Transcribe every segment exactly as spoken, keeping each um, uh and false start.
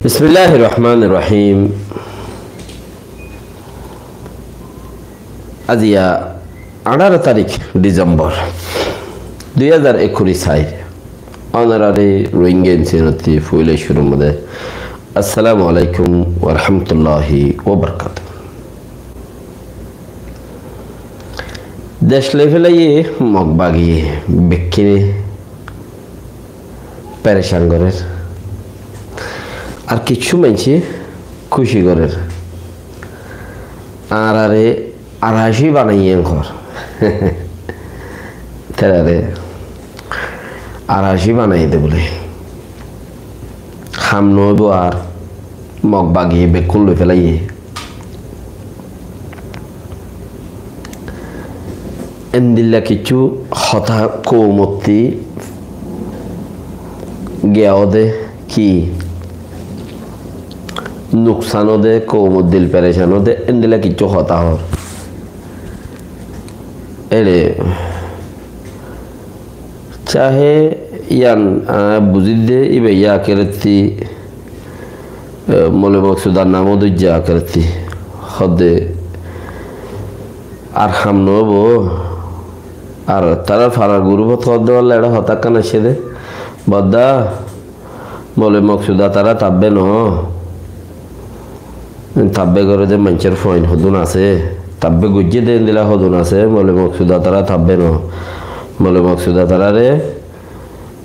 Bismilláhir rohmánir rohím. Aziya añçáro tarík Disembor dui házar ekkuri sair. Ónorare Rohingya Insiyan ottú foila cúrur mazé Assalamu alaikum wa rahmatullahi wa barakatuhu. Dec loi félaiye Mog bagiye bekkúne perecan gorér. Ar kissú maincé kúci gorér. Añáráre araci banaiye hoór. Tarare araci banaiye de bóle. Ham no óibo ar, Mog bagiye bekkún loi félaiye. Endilla kissú hotá koumottú giya óde ki nuksan óde, koumor dil perecan óde, endilla kissú hotá hoór. Ére cahe yián, ah, buzíde, íba yá akérettí, eh, Mole Moksudar namot uijja akérettí. Hoódde ar ham no óibo. Ar tarár farar gurufot hoódde bálla eçé hotá ekkán aiccé dé. Bodda, Mole Moksuda tará tabbe no. Tabbe goré dé maincór fuain hodún asé. Tabbe goijjé dé endilla hodún asé. Mole Moksuda tará tabbe no. Mole Moksuda taráre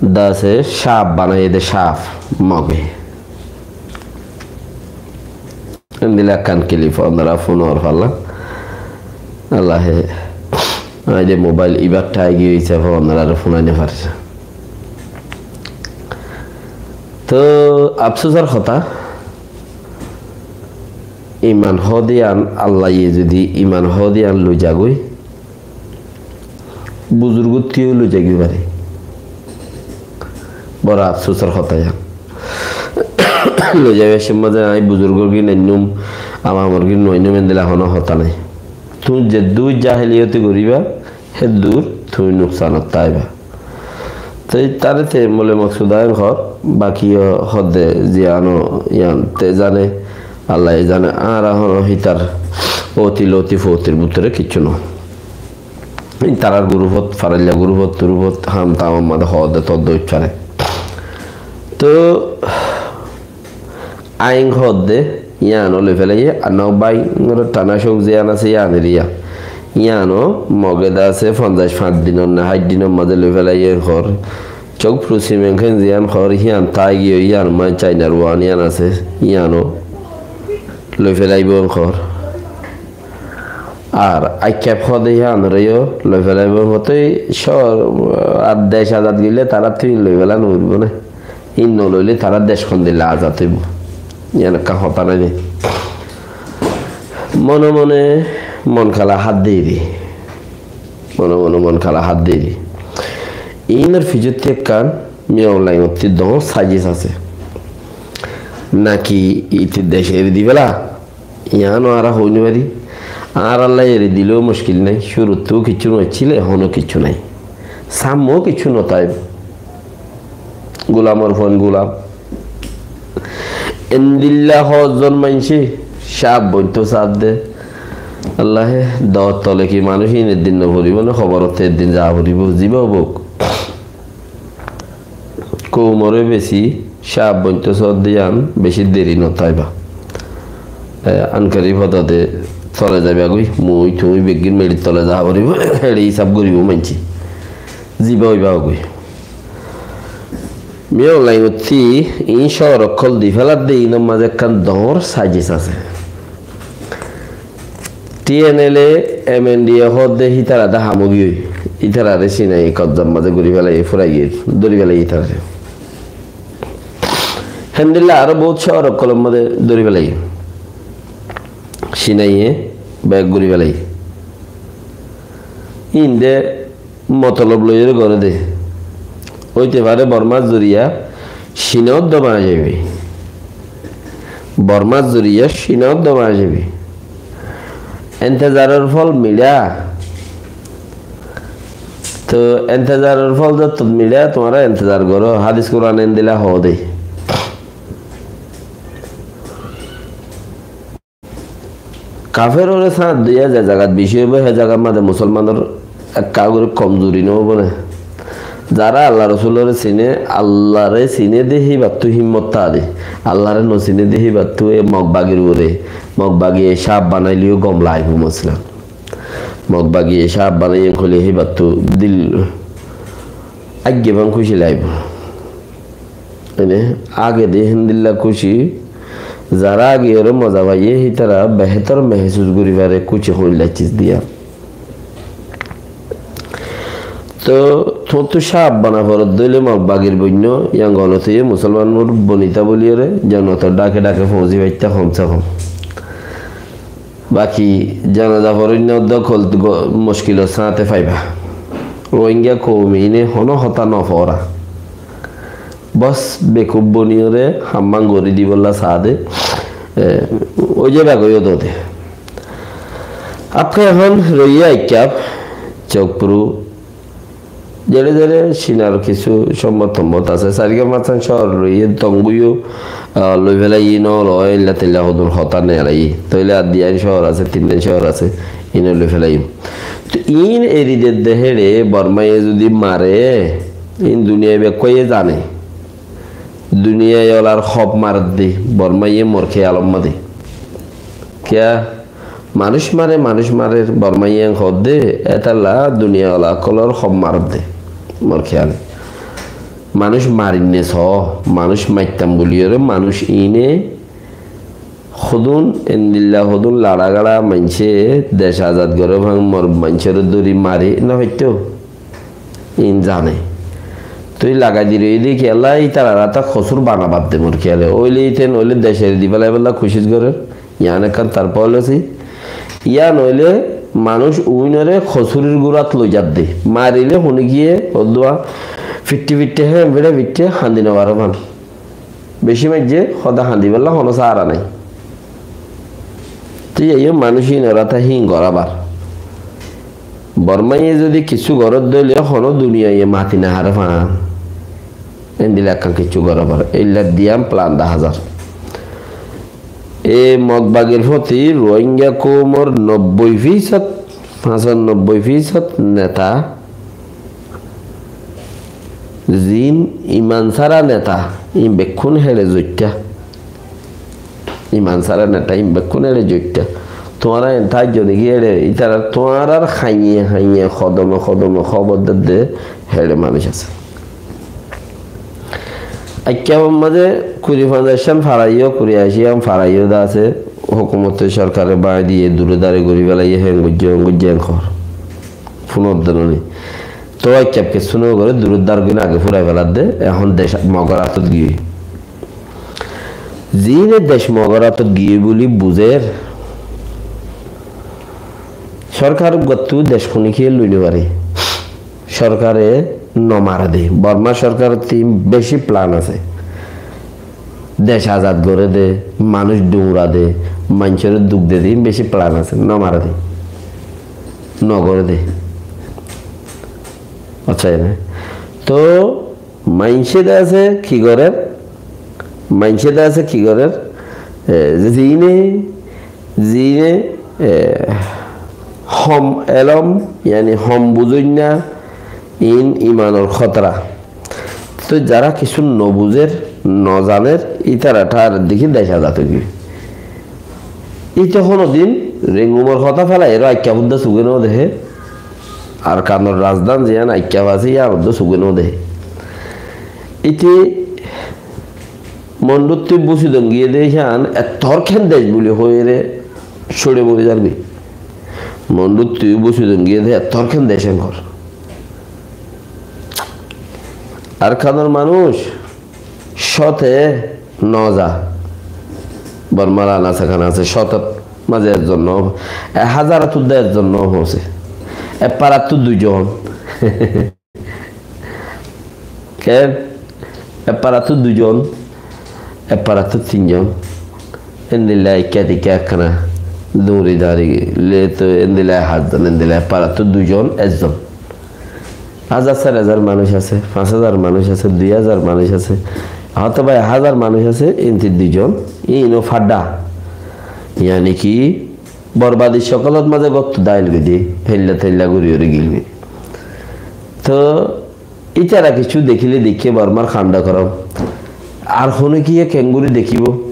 dase cáf banaiye dé cáf Moge. Endilla ekkán kilif ónora funor falla. Allaye, añí de mobail ibar tái giyé, hísafe ónorare funai no farir. Toh afsusor hotá, iman hoóde yián, Allaye zodi iman hoóde yián loi zagói, buzurgottú loi zaigói fare. Boro afsusor hotá yián. Loi zaibar somot de añí buzurgor gín ainnúm, amamor gín no ainnúm, endilla honó hotá nái. Tuñí zeddúr jahiliyoti goríba, héddur tuñí nuksanot táiba. Te taré te Mole Moksuda en hoór, baki hoódde ziyán yián te zane, Allaye zane, añára honó hítar oti loti fotir bútore kissú no. Ín tarár gurufot, farailla gurufot, turufot, ham tamor mazé hoódde todde uithare. Toh, ain hoódde, yián loi félaiye, ar no bái, ngoror tana cóuk ziyán asé, yián eriya. Yiáno Moge dase fonzaic fañs dinor ne háit dinor mazé loi félaiye hoór. Cóuk furusi menkén ziyán hoór, híyan tái giyé, yián mazé Cainar wuan yián asé, yiáno loi félaibo hoór. Ar aikkáf hoóde yiánoreyó loi félaibo hoóte cóor, ar dec azad goille taráttu ín loi féla no foribó né. Ín no loile tarár dec hondilla azad óibo. Yián ekkán hotá nái né. Mone mone mon kala hát deiri. Mone mone mon kala hát deiri. Ínor fijottí ekkán Min Aung Hlaing ottú doñr sázis asé. Náki íte dec eri dibálla? Yiáno añára hoói no fari. Añáralla eri dileó muckil nái. Cúruttú kiccú no accíl, ehóno kiccú nái. Sámmou kiccú no táibo. Gulamor fuain gulam. Endilla hozzon maincé cáf bointo saádde. Allaye, doór tole ki manúic ín eddin no foribó né, hoborot eddin za foribó, zibá óuk. Koumoré beci cáf bointo soódde yián beci deri no táiba. E, ankarib hodade tole zaiba goi, mui tui beggín meçir tole za foribó, eçé hísab goribó maincé. Zibá óiba goi. Min Aung Hlaing ottú iín cóor ókkol di féladde, iínor mazé ekkán doñr sázis asé. T N L A, M N D A hoódde hítara de ham ói giyói. Ítarare Sinaiye kobzar mazé gorí félaiye, fúrai giyói, dóri félaiye ítarare. Héndilla aró bout cóor ókkolor mazé dóri félaiye. Sinaiye bek gorí félaiye. Ín de motolob loiyóre goré dé. Óite fare Bormár zoriya Cinot dóma zaibe. Bormár zoriya Cinot dóma zaibe. Entezaror fol miçá. Toh entezaror fol zottót miçá, tuáñra entezar goró. Hádis Kuran endilla hoó dé. Kaferoré sáñt diya ze zagat beci óibo, hé zagat mazé musolmanor ekka gori komzuri no óibo né? Zará Allar Rosuloré sine, Allaré sine de híbattú himmot táa de. Allaré no sine de híbattú e Mog bagir uore, Mog bagiye cáf banaileyó gom laibo, mosalan. Mog bagiye cáf banaiyé hoilé híbattú dil aigge ban kúci laibo. Ene, age de héndilla kúci, zará age ore moza faiyé, hítara behétor mehesus gori fare kúci hoil laiccís diya. Tóu, tuáñttú cáf bana foredde óile Mog bagir boinno, yián gonot óiye musolmanor bonita bóli ore, jonnotor dhake dhake foóñsi faittá hom se hom. Baki janaza foróinna uddá kol-, go-, muckilor sáñte faiba. Rohingya koum iíne honó hotá no foóra. Bos bekuf boniyoré hammán gorí dibolla saá de, e, óiye bek óiye dóde. Apne ehón roiyé Aikkaf, Chokpuru, Zere zere Cinar kissú sombot tombot asé, Sarigam Hassan cóor loiyé, Tongu yó, ah, loi felaiyé, no loi, eilla teilla hodún hotá neelai. Tóile ar diyan cóor asé, tinnan cóor asé, iín loi felaiyé. Toi iín eri dedde héçe, Bormaye zudi mare, iín duniyai bekkúaye zane. Duniyai olar hof maredde, Bormaye mor kéyalor mazé. Kiyá? Manúic mare, manúic marer, Bormaye en hoódde, étalla duniya ola ókkolor hof maredde, mor kéyale. Manúic marinne soó, manúic maittam buliyóre, manúic iíne hodún, endilla hodún laçá gaçá maincé dec azad goré fán, mor maincóre dóri mari no faittóu. Iín zane. Tui lagai di roiyé de kiyólla, ítarar áta hosúr banabar de mor kéyale. Óile íte noóile dec eri di felaibálla kucíc gorér. Yián ekkán tar policy. Yá noóile manúic uínoré hosúrir gúrat loi zadde. Marilé hone giyé oddúa fitti fitti hé, fitti fitti handi no faré fán. Beci maijjé, hoda handi bólla hono sára nai. Tui zaiyó manúic iín ora tá híin gorábar. Bormaye zudi kissú goródde óile hono duniyaye mati no haré fán. Endilla ekkán kissú gorábar. Eilla diyan plan daházar. E Mog bagir fóti Rohingya koumor nobboi fisót, fañsanobboi fisót neta, ziín iman sára neta, iín bekkún héçe zoittá. Iman sára neta, iín bekkún héçe zoittá. Tuáñra en táijjo niki héçe, ítara tuáñrar haiye haiye, hodome hodome hóbor dedde héçe manúic asé. Aikkafot mazé kuri fañzaccán faraiyó, kuri aiciyán faraiyó de asé, hókumote, sorkare báñgi diyé, dure dare gorí felaiyé, héen goijjé, héen goijjé, héen hoór. Fúnodde noní. Tóu Aikkaf kessú no goré, dure dar gín age fúrai feladde, ehón dec Mogor átot giyé. Ziíne dec Mogor átot giyé buli buzér, sorkar uggúattú dec honikiyé loi no faré. Sorkare no mare de. Borma sorkarottú iín beci plan asé. Dec azad goré de, manúic dhuñra de, maincóre duk de de, iín beci plan asé. No mare de. No goré de. Accá, ene. Tóu maincé de asé ki gorér? Maincé de asé ki gorér? E, ziíne, ziíne, e, hom elom, yani hom buzóinna, iín imanor hótora. Tóu zará kissú no buzér, no zanér, ítara tháar deki dec azad ói giyé. Íte honodin Rengumor hotá félai, ero Aikkaf uddá suge no dehé. Arkanor rajdán ziyán Aikkaf asé, yían uddá suge no dehé. Íte Monduttú Busidong giyé de hían ettór kén dec buli hoiyére cóçe mori zargói. Monduttú Busidong giyé de ettór kén dec enkor. Arkanor manúic cóte no za. Bormar anase kanase cótor mazé ezzon no, ek házarottu de ezzon no hoóñse. Ek parattú duizon. Ken? Ek parattú duizon, ek parattú tinzon. Endilla ekká dikká ekkána duñri dañri le to endilla hátzon, endilla ek parattú duizon, ezzon. Házar, sair házar manúic asé, fañs házar manúic asé, dui házar manúic asé, hotoba ek házar manúic asé, ínti duizon, íno fadda. Yani ki, Borbadi sokkolor mazé gottú dail goi de, héilla téilla gori gori gil goi. Toh, ítara kessú dekíle deikké Bormar kanda gorom. Ar honó kiyé kengori dekíbo?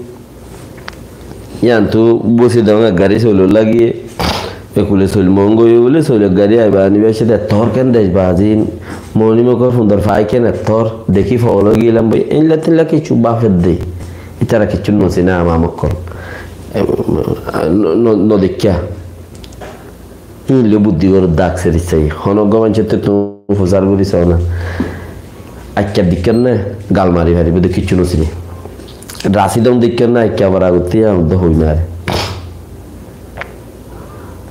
Yíantu bósi dong ek gari soilor lagiyé, ekule soil mongó óiye bóli soilor gari aiba aniba ecce de ettór ken dec bazin, moni mokor fundor fai ken ettór, dekí fogol ói giyélam boi, éilla téilla kessú bafedde. Ítara kessú nosine amam okkol. Em, no, no, nodeikká. Ín loi buddi goródde akseri sai. Honó uggwá maincóttu tuñí fusár gorí saó na. Aikkar deikkár né, gal mari faribó de kessú nosine. Rasi dong deikkár né, aikka abar agottí yían uddá hoi mare.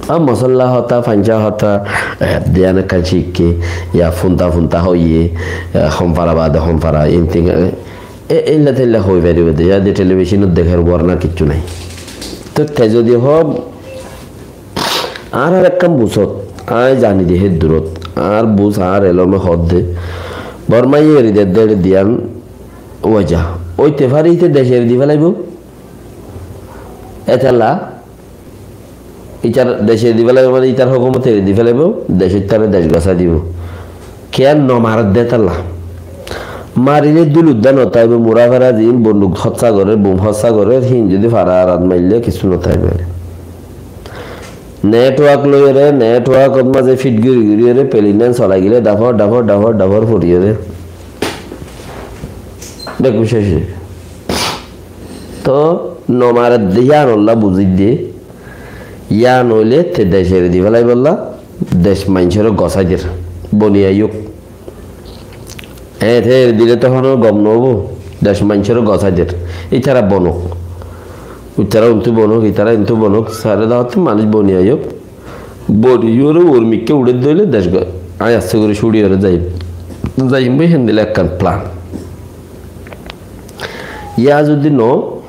Ar mosolla hotá, fañsá hotá, eh, diyan ekkán cikké, ya funta funta hoiyé, eh, hom fara bade hom fara, intin, eh, e-, éilla téilla hoi faribó de, ya de telebisonot dekér uore na kessú nai. Toh te zodi hó, añárar ekkán busot, añí zani de hé durot, añár bus, añár elome hoódde, Bormaye eri der de eri diyan waja. Óite fare íte dec eri di félaibo. Étalla, ítar dec eri di félaibo mane ítar hókumote eri di félaibo, dec ítaré dec gosái dibo. Kiyá no maredde étalla. Marile dul uddá no táibo, mura fera ziín bonduk hóssa gorér, bum hóssa gorér, híin zodi fara arat maille kessú no táibo. Network loiyóre, networkor mazé fit gori goriyóre, plane solai gile dafor, dafor, dafor, dafor foriyóre. Bekkún cec óiye. Toh, no maredde yíanolla buzidde, yían óile te dec eri di félaibolla, dec maincóre gosái der, boni aiyók. Eñe te eri dile toh honó gom no óibo, dec maincóre gosái der. Ítara bonók. Ítara untú bonók, ítara intú bonók, sáre dahottú manúic boni aiyók. Boni yóre uor mikká uçédde óile dec go-, añí aste gorí cúçiyóre zaiyum. Zaiyum boi héndilla ekkán plan. Yá zodi no,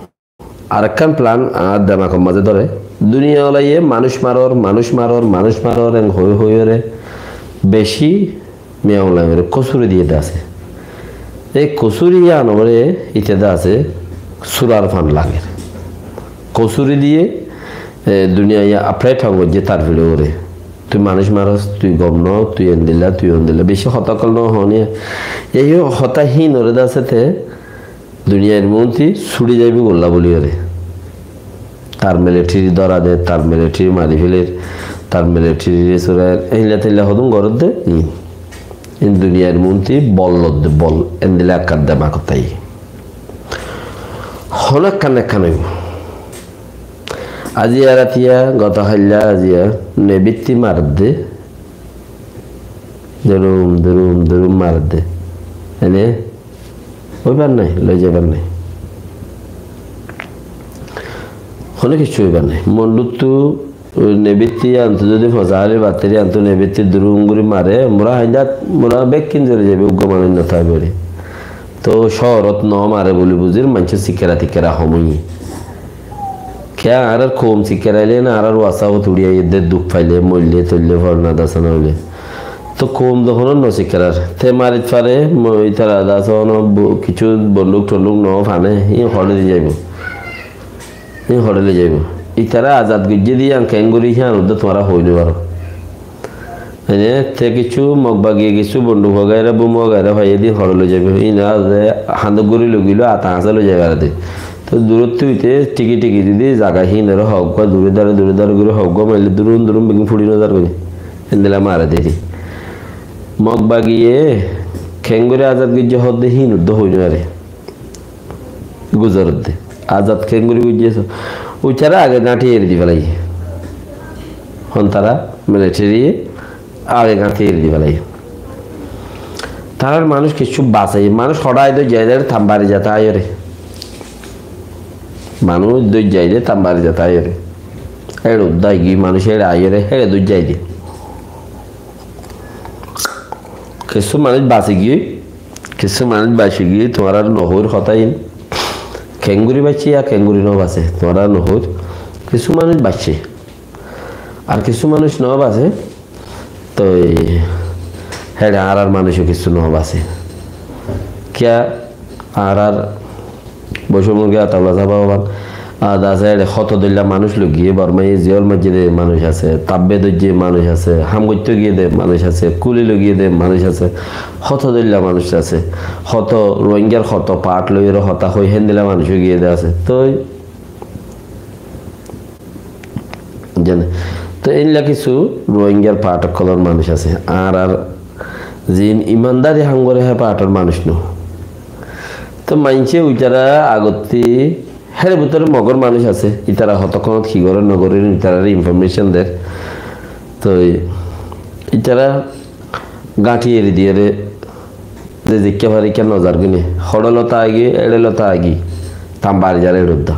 arekkán plan añár demakor mazé dóre. Duniyawalaye manúic maror, manúic maror, manúic maror, en hoi hoiyóre beci miyawalaye kosúri diyé de asé. Ei kosúri yíanore ite de asé, surar fan lager. Kosúri diyé, e, duniyaye aprai fan goijjé tar fíçe uore. Tui manúic maros, tui gom no, tui endilla, tui ondilla. Beci hotá ókkol no hoóniya. Ei hotá híinore de asé te duniyair muúnti súçi zaibou golla bóliyoré. Tar militeri dóra de, tar militeri mari féler, tar militeri re surair, éilla téilla hodún gorér de, ín. Ín duniyair muúnti bol lodde, bol, endilla ekkán demakot táiye. Honó ekkán ekkán óibo. Aziya ratiya, goto hailla aziya, nebitti maredde, durum, durum, durum maredde. Ene óibar nai, loi zaibar nai. Hono kessú óibar nai. Monduttu nebitti antu zodi fosá háli batteri antu nebitti durum gori mare, mura haindat, mura bekkin zori zaibe, uggwá manúic no táibo re. Toh cóorot no mare buli buzir, maincór sikkera tikkera hom óiye. Kiyá añárar koum sikkeraile na, añárar WhatsApp ot uçi aiyé de, duk faile, moille, toille, forna dasa no óile. Toh koum de honó no sikkerar. Te marit fare, mo-, itara dasa honó bo-, kessú bonduk tonduk no fane, híin hoçé di zaibo. Híin hoçé loi zaibo. Itara azad goijjé de yían keéngori hían uddá tuáñra hoi no faro. Ene, te kessú Mog bagiye kessú bonduk wagaira, bum wagaira faiyé de hoçé loi zaibo. Ín aze handok gori loi giló, ata hañsé loi zai fare de. Toh durottú ite tiki tiki zodi zaga híinore hoggwá dure dare, dure dare gori hoggwá maille durum durum beggún furi no zar goi. Endilla mare de de. Mog bagiye keéngori azad goijjé hoódde híin uddá hoi no fare. Guzorodde. Azad keéngori goijjé so. Uitará age gáñthi eri di félaiye. Hon tará militeri age gáñthi eri di félaiye. Tarár manúic kessú basaiye. Manúic hoçé dóijja aiyé de Tambari zata aiyóre. Manúic dóijja aiyé de Tambari zata aiyóre. Héçe uddá aigiyói manúic héçe aiyóre, héçe dóijja aiyé de. Kessú manúic basi giyói, kessú manúic basi giyói, tuáñrare no hoóir hotá ín. Keéngori baiccé ya keéngori no base, tuáñrare no hoóir. Kessú manúic baiccé. Ar kessú manúic no base, toi héçe añárar manúic ó kessú no base. Kiyá añárar Boicómmuki Ataullah sáb aban, Ar asé, ére hoto dóilla manúic loi giyé, Bormaiye ziyól maijjé dé manúic asé, tabbe dóijje manúic asé, ham goittó giyé dé manúic asé, kúli loi giyé dé manúic asé, hoto dóilla manúic asé, hoto Rohingyar hoto part loiyóre hotá hoi héndilla manúic ó giyé dé asé. Toi zane. Toi éilla kissú Rohingyar part ókkolor manúic asé. Añárar ziín imandari ham goré hé partor manúic no. Toi maincé uitará agottí héçe bútore Mogor manúic asé, ítara hotókkonot ki gorér no gorér ítaráre information der. Toi ítara gañthi eri diyére ze zeikká fare ikká no zargói né. Hoçé lota agi, éçe lota agi, tambari zar éçe uddá.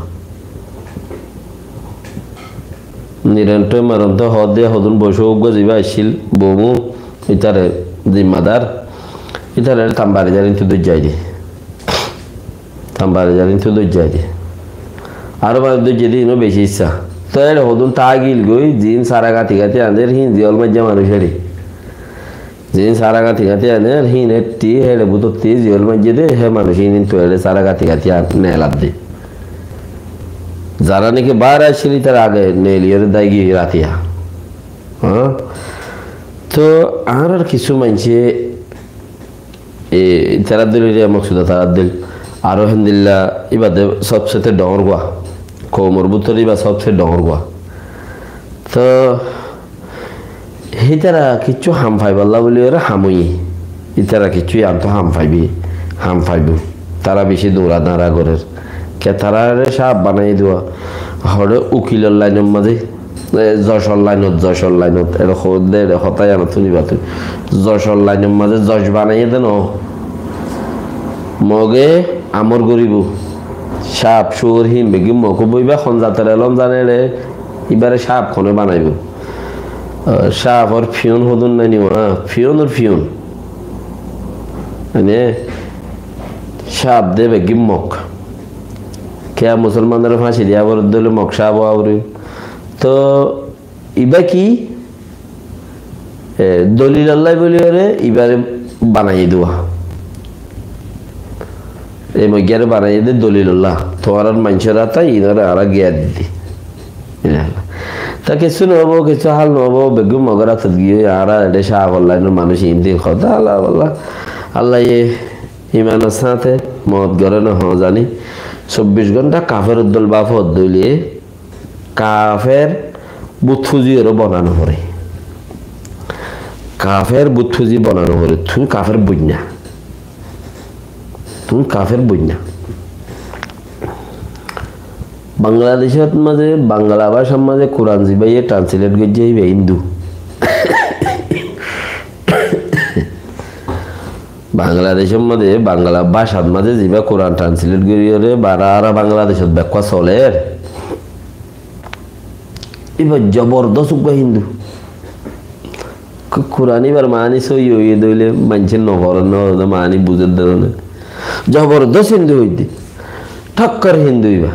Niranto maranto hoódde hodún boicó uggúa ziba accíl, boumú, ítare zimmadar, ítare tambari zar intú dóijjai de. Tambari zar intú dóijjai de. Aró manúic dóijje de inó beci issá. Toi éçe hodún tágil goi, ziín sára gañti gañti aner, híin ziyól maijjá manúic éçe. Ziín sára gañti gañti aner, híin étti, héçe bútotti ziyól maijjé dé, hé manúic híin intú éçe sára gañti gañti an-, neeladde. Zará niki baáre accíl ítara age neeliyóre dáigi ratiya. Há? Toi añárar kissú maincé E, ítara dóilla moksud ítara dóilla. Aró héndilla íba de sobse te dhoóñr gua. Koumor bútore íba sobse dhoóñr gua. Toi hítara kiccú ham faibálla bóli ore ham óiye. Ítara kiccú yíantu ham faibi, ham faibó. Tara beci dura dara gorér. Ke tarare cáf banaiyé dua. Hoçé ukilor lainor mazé. E, zocor lainot, zocor lainot, ere hoódde, ere hotá yíanot fúniba tui. Zocor lainor mazé zoc banaiyé dé no. Moge amor goríbou. Cáf, cúor, hín beggín mog óibou, íba hon zator elóm zane ere, íbare cáf hone banaibóu. E, cáfor fiyún hodún nái ni, a, fiyúnor fiyún. Mane, cáf de beggín mog. Kiyá musolmanore fáñci diya foredde óile mog cáf ówa foribóu. Toi Ibá ki? E, dolilolla bóli ore ibáre banaiyé dua. E moiggare banaiyé dé dolilolla. Tuáñrar maincór ata inore añára giya didi. Ta kessú no óibo, kessú hál no óibo, beggún mogor atot giyói, añára ede cáfor lainor manúic in din hotá, Allah, Allah. Allaye imanor sáñte moot gore no hoó zani. Sobbic gónta kafer uddol baf uddol óile Kafer but fuzi ore bana no fore. Kafer but fuzi bana no fore. Tuñí kafer boinna. Tuñí kafer boinna. Bangladecót mazé, Bangla bácar mazé Kuran zibáye translate goijjé íba Hindu. Bangladecór mazé, Bangla bácar mazé zibá Kuran translate gorí ore bara ara Bangladecót bekkúa soler. Íba zobordos uggúa Hindu. Ku-, Kuran íbar maáni sóiyi óiye dé óile maincé no forer, no forer, maáni buzér dé no. Zobordos Hindu óiye dé. Thokkor Hindu íba.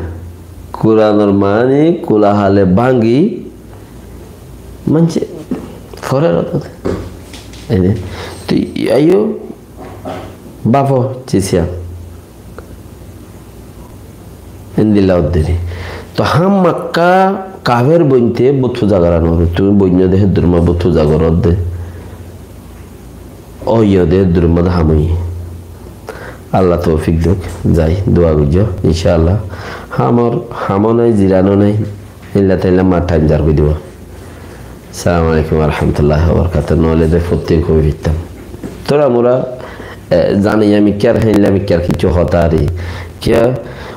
Kuranor maáni kula hale báñgi maincé forer ótode. Ene, tui aiyó bafo, cisiyam. Endilla udderi. To hámmakka kafer bointe but fuza gora no fore. Tuñí boinno de héddur ma but fuza goródde. Óiyo de héddur ma de ham óiye. Allah toufik douk. Zai, dua goijjo, incállah. Hamor, hamo nai, zirano nai. Héilla téilla ma thaim zargói dibo. Assalamu alaikum warahmatullahi wabarakatuh. Noóile de fottí koi fittam. Tora mura, e, zani amikkar, héilla amikkar kissú hotá ari. Kiyá,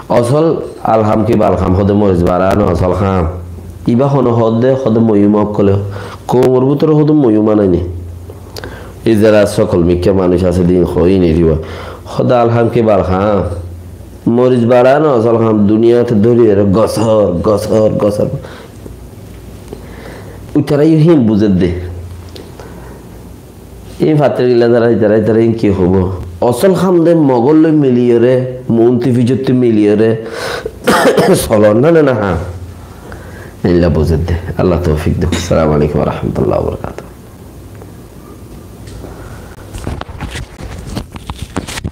osol alham ki balham hode moris bara no osol ham. Iba hono hode, hode moyuma okkole. Koumor bútore hode moyuma nai ni. Izara sokol mikká manúic asé din hoi ni riwa. Hode alham ki balham. Moris bara no osol ham, duniyat dóri ere gosor, gosor, gosor. Uitará yó hín buzédde. Ín fattir gila zara, ítara, ítara hín ki hoibo? Osol ham de mogor loi miliyore, muúnti fijotti miliyore, solon na, na, na, ha. Ílla buzédde. Allah toufik douk. Assalamu alaikum warahmatullahi wabarakatuh.